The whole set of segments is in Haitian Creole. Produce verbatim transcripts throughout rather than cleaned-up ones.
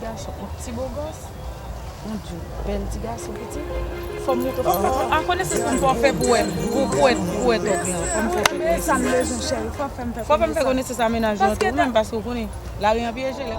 Gason, yon ti bogòs, yon djou, bèl ti gason piti. Fò m montre, fò m fè, a konesans pou m fè pou wè, pou, pou wè, pou wè tòg lan. Fò m fè konesans. Sa m bezwen, cheri, fò fè m fè konesans. Fò fè m fè konesans a mennaj ou tou, menm paske w konnen, lari an pyeje lè.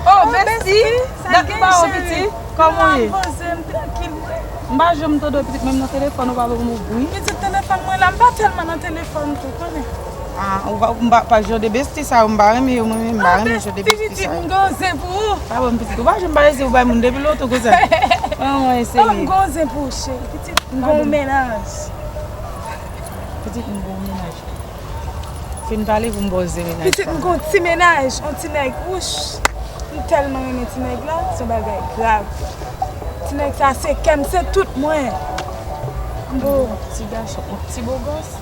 Oh, Besti, dat m pa wè w, pitit. Kòman w ye? M pa janm tande w, pitit, menm nan telefòn ou pa ban m bri. Pitit, telefòn mwen la, m pa tèlman nan telefòn tou, konnen. Ah, ou pa, m pa, pa jan de besti sa yo, m pa renmen yo, mwen menm, m pa renmen jan de besti sa yo. Pitit, m gon zen pou ou. Pa ban m pitit, ou pa janm pale si ou bay moun depi lontan konsa. An, mwen eseye. Oh, m gon zen pou ou, cheri. Pitit, m gon mennaj. Pitit, m gon mennaj. Fin pale pou m ba w zen mennaj. Pitit, m gon ti mennaj, yon ti nèg, wouch. M tèlman renmen ti nèg la, se yon bagay grav. Ti nèg sa se kè m, se tout mwen. M gon ti gason, yon ti bogòs,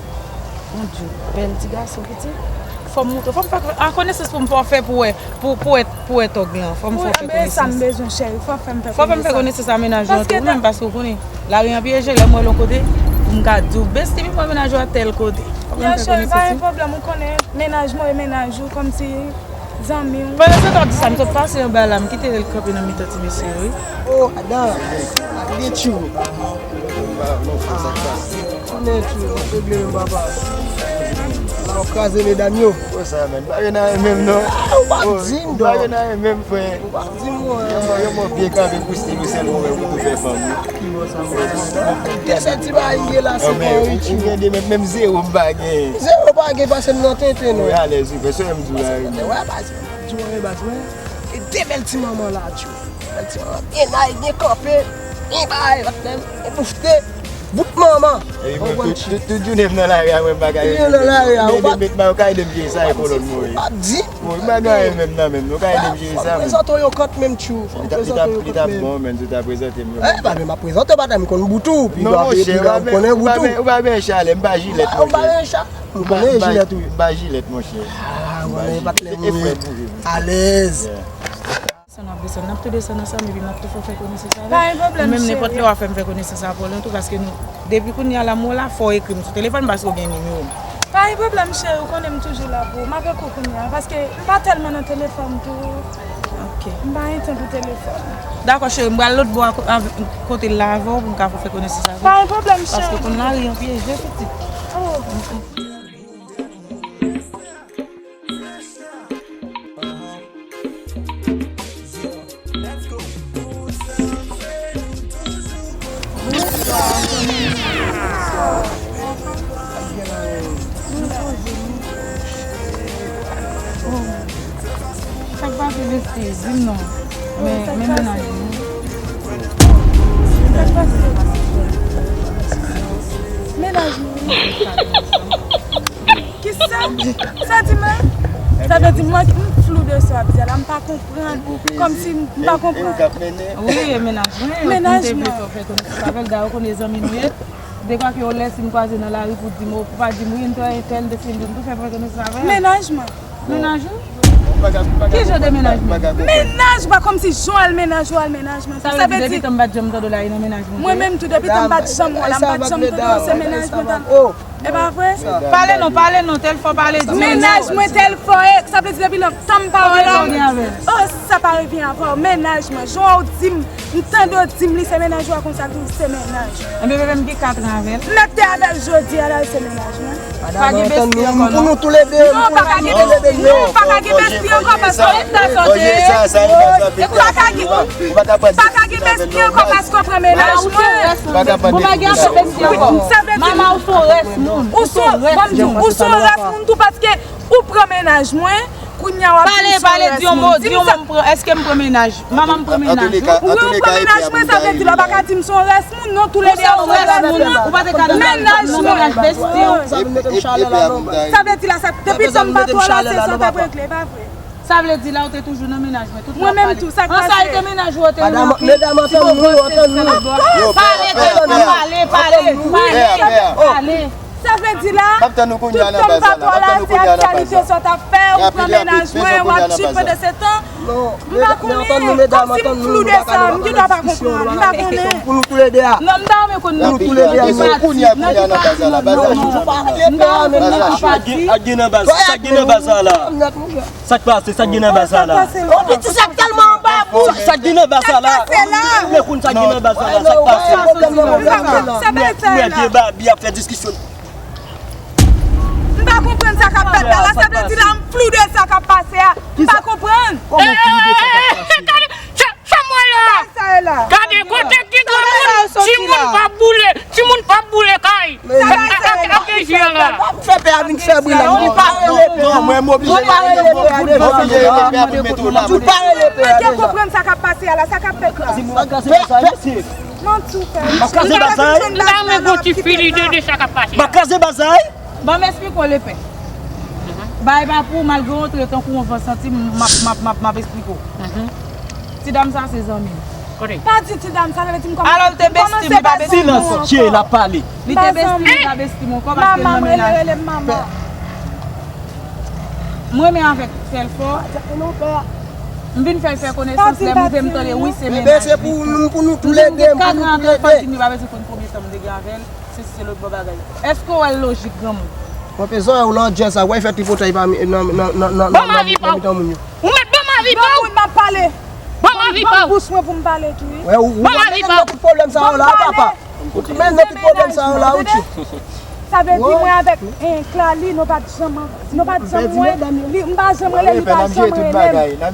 yon djou, bèl ti gason piti. Fò m montre, fò m fè, a konesans pou m fè pou wè, pou, pou wè, pou wè tòg lan. Fò m fè w fè konesans. Sa m bezwen, cheri, fò w fè m fè konesans. Fò w fè m fè konesans a mennaj ou an tou, ou menm, paske w konnen. Lari an pyeje, lè m wè l yon kote, pou m ka di w, besti, vin pran mennaj ou a tèl kote. Fò m fè konesans wi. Cheri, pa gen pwoblèm, ou konnen, mennaj mwen e mennaj ou, kòmsi zanmi w. Pandan se tan w ap di sa, m sot pase anba la, m kite l kanpe nan mitan ti mesye yo, wi. Oh, adan, gen tchou. Konnen tchou, w ap regle menm papa. La, w kraze medam yo. Konsa, menm, pa gen anyen menm, non. Ou pa di m, non. Pa gen anyen menm, frè. Di m, mwen. Yon mò, yon mò byen kanpe pou stil ou sèlman, men pou tou fè fanm, wi. Ki bò sa, mwen? Tout de sèt ti bagay m gen la, se pa Richie. Ou gen de menm, menm zewo m pa gen. Zewo pa gen, pase m nan tenten, non. Wi, alèz, wi, fè sa m di w la, wi. Wè, baz, di w, wè, baz, wè. E de bèl ti manman la, tchou. Bèl ti manman, byen nèg, byen kanpe, byen bay, lòt nèg, byen boufte. Bout manman. Epi mwen, tout, tout, tout jounen m nan lari a, mwen m pa ka rete. Tounen nan lari a, ou pa met, ou ka ede m jere sa, e kolòn mwen. Ou pa di. Mwen, m pa gen anyen menm nan menm, ou ka ede m jere sa, mwen. Prezante w yon kont menm, tchou. Li t ap, li t ap, li t ap bon, menm, si w ta prezante m yon kont. Eh, pa menm ap prezante w, pa ta m konn bout ou, pi w ap konnen bout ou. Ou pa men chalè, m pa jilèt, monchè. Ou pa men chalè, m konnen jilèt ou ye. M pa jilèt, monchè. Ah, mwen, pa klè, mwen. Alèz. Desann, w ap desann, n ap tou desann ansanm, epi m ap tou fè w fè konesans avè l. Pa gen pwoblèm, cheri. Ou menm, nenpòt lè w a fè m fè konesans avè w lan tou, paske nou, depi kounye a la, m wè w la, fò w ekri m sou telefòn, paske w gen nimewo m. Pa gen pwoblèm, cheri, ou konnen m toujou la pou ou. M avèk ou kounye a, paske m pa tèlman nan telefòn tou. Ok. M pa gen tan pou telefòn. Dakò, cheri, m pral lòt bò a ko-, avè-, kote l la avè w pou m ka fè w fè konesans avè l. Pa gen pwoblèm, cheri. Paske w konn lari an pyeje, pitit. Oh. Sa k pase, besti? Di m non. Men, men mennaj mwen. Sa k pase? Mennaj mwen. Kisa? Sa di mwen? Sa vle di mwen, m flou de sa w ap di a la, m pa konprann. Kòmsi m pa konprann. Wi, e mennaj mwen. Mennaj mwen. Fè konesans avè l, dayè w konnen zanmi nou ye. Dekwa ke yon lè si m kwaze nan lari pou di m, ou pa di m wi, m te entèl, m te si m tou fè konesans avè l. Mennaj mwen. Mennaj ou? Ki jan de mennaj mwen? Mennaj mwen, kòmsi jan w al mennaj ou al mennaj mwen. Sa vle di depi tan m pa t janm tande w la, e nan mennaj mwen. Mwen menm tou, depi tan m pa t janm wè w la, m pa t janm tande w, se mennaj mwen. E pa vre? Pale non, pale non, tèl fò pale di. Mennaj mwen tèl fò e, sa vle di depi lontan m pa wè l. Oh, sa pa revyen avè w. Mennaj mwen, jan w di m, m tande w di m li se mennaj ou a konsa tou, se mennaj. Enben, bebe, m gen kat an avè l. M mèt te avè l jodi a la, se mennaj mwen. Pa gen besti ankò, non. Pou nou toulède. Non, pa ka gen besti, non, pa ka gen besti ankò, paske pa ka gen, pa ka gen besti ankò, paske w pran mennaj mwen. Ou pa gen anpil besti ankò. Sa vle di, mama, ou se yon rès moun. Ou se, ban m di w, ou se yon rès moun tou, paske ou pran mennaj mwen, kounye a w ap di m se yon rès moun. Pale, pale, di yon mo, di yon mo, m pran, èske m pran mennaj? Mama, m pran mennaj ou. Wi, ou pran mennaj mwen, sa vle di la, w pa ka di m se yon rès moun, non, toulède. Ou se yon rès moun, ou pa te ka nan mennaj besti. Sa vle di la, sa, depi tan m pa t wè w la, se sa w t ap regle, pa vre? Sa vle di la, ou te toujou nan mennaj mwen, tout lè w ap pale. Mwen menm tou, sa k pase? An sa, e te mennaj ou, ou te menm ap pale. Medam, antann nou, antann nou. Pale, pale, pale, pale, pale. Sa vle di la, tout tan m pa twò la, se aktyalite sa w t ap fè, ou pran mennaj mwen, w ap tchit pandan se tan. M pa konnen, kòmsi m flou de sa, m gen dwa pa konprann, m pa konnen. Non, m ta renmen konn nan ki pati, nan ki pati, non, non, non, m ta renmen nan ki pati. Sa k gen nan baz, sa k gen nan baz la la? Sa k pase? Sa k gen nan baz sa la? Yon piti sa k tèlman anba pou. Sa k gen nan baz sa la? Ou vle konn sa k gen nan baz sa la? Sa k pase? Ou wè de babi ap fè diskisyon. M pa konprann sa k ap fèt la. Sa vle di la, m flou de sa k ap pase a. M pa konprann. Kòman flou de sa k ap pase? Sa m wè la? Sa e la. Gade kote ki granmoun, timoun p ap boule, timoun p ap boule kay. Sa e la. Fè pè a vin fè bri la. Nou pa rele pè a. Nou pa rele pè a deja. Nou pa rele pè a deja. Mwen te konprann sa k ap pase a la, sa k ap fèt la. Manti w fè. M ap kraze bazay. M ta renmen gon ti fili de, de sa k ap pase. M ap kraze bazay. Ban m esplike w, lepè. Bay pa pou w, malgre w antre tankou yon van santi m, m ap, m ap, m ap, m ap esplike w. Ti dam sa se zanmi m. Pa di ti dam sa, sa vle di m kòmanse. Alò, l te besti m, li pa besti m ankò. Silans, Jay, l ap pale. Li te besti m, li pa besti m ankò, paske l nan mennaj. Manman, rele, rele m manman. M renmen avèk fè l fò. M vin fè l fè konesans, lè m rive m tande, wi, se mennaj li tou. Bebe, se pou nou, pou nou toulede, pou nou toulede. Li di m gen kat an avè l, pa di m li pa bezwen konn konbyen tan m te gen avè l. Se, se lòt bò bagay. Èske w wè l lojik, granmoun? Mwen pezon ou nan djèz la, wè fè tripotay pa mi, nan, nan, nan, nan, nan, nan mitan moun yo. Ou mèt ban m avi pa w. Granmoun, m ap pale. Ban m avi pa w. Ban m bouch mwen pou m pale tou, wi. Wè, ou, ou ban m avi pa w. Tout pwoblèm sa yo la, papa. Ou mennen tout pwoblèm sa yo la, ou tchou. Sa vle di mwen avèk, eh, Claly, nou pa t janm, nou pa t janm wè, li, m pa janm rele, li pa janm rele m.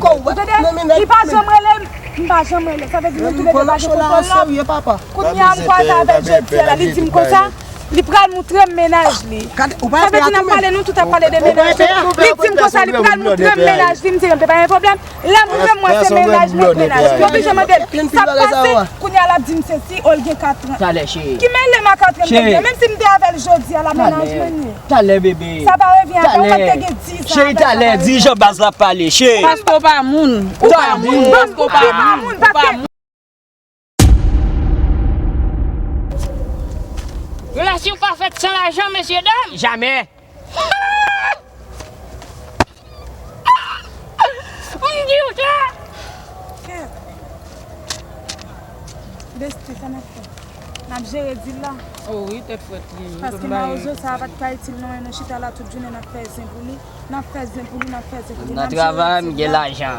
Ou tande? Li pa janm rele m, m pa janm rele. Sa vle di nou toulede pa gen kontwòl lòt. Kounye a m kwaze avèk jodi a la, li di m konsa, li pral moutre m mennaj li. Sa vle di n ap pale, nou tout ap pale de mennaj li. Li di m konsa, li pral moutre m mennaj li, m di l pa gen pwoblèm. Lè m rive m wè se mennaj li, mennaj li. Yo oblije mande l, sa k pase? Kounye a l ap di m sesi, o l gen katran. Ki mele m a katran m te gen? Menm si m te avè l jodi a la, mennaj mwen li ye. Talè, bebe. Sa pa revyen avè w, mwen te gen dis an avè l. Cheri, talè, di jan baz la pale, cheri. Paske w pa moun. Ou pa moun. Paske w pa moun. Ou pa moun. Relasyon pa fèt san lajan, mesye dam. Jamè. M di w sa. Besti, sa n ap fè? N ap jere dil la. O wi, tèt frèt li ye. Paske mawozo sa a pa t ka itil nou anyen, nou chita la tout jounen n ap fè zen pou li. N ap fè zen pou li, n ap fè zen pou li. Nan travay, m gen lajan.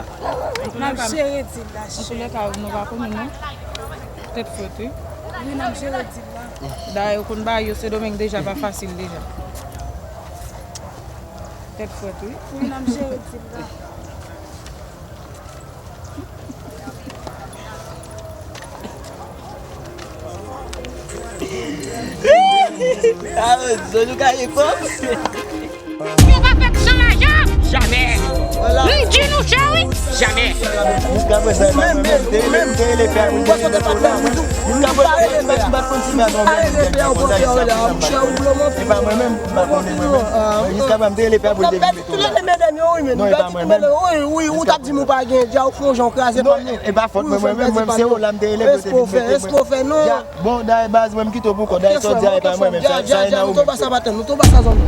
N ap jere dil la, cheri. Antoulèka, nou pa konnen non. Tèt frèt, wi. Wi, n ap jere dil la. Dayè, ou konn bagay yo, Sendomeng deja pa fasil deja. Tèt frèt, wi. Wi, n ap jere dil la. Yo pa fèt san lajan, jamè. M di nou sa wi, jamè. Jiska prezan, mwen menm, mwen menm, te rele pè a pou l te rele pou la. Jiska prezan, mwen menm, m pa t konn si mwen avan mwen te konn sa jiska prezan. Se pa mwen menm, m pa t konnen mwen menm. Men jiska prezan, m te rele pè a pou l te vin. Tout lè te mèdèm yo, wi, men. Non, e pa mwen menm. Wi, wi, ou t ap di m ou pa gen dja, ou fè yon jan w kraze pa m, non. E pa fòt mwen, mwen menm, mwen, se ou la m te rele pou te vin mete mwen. Èske w fè, èske w fè, non? Bon, dayè baz, mwen m kite w pou kòd, dayè sa w di a e pa mwen menm, sa, sa e nan ou menm. Nou tonbe sa maten, nou tonbe sa zanmi.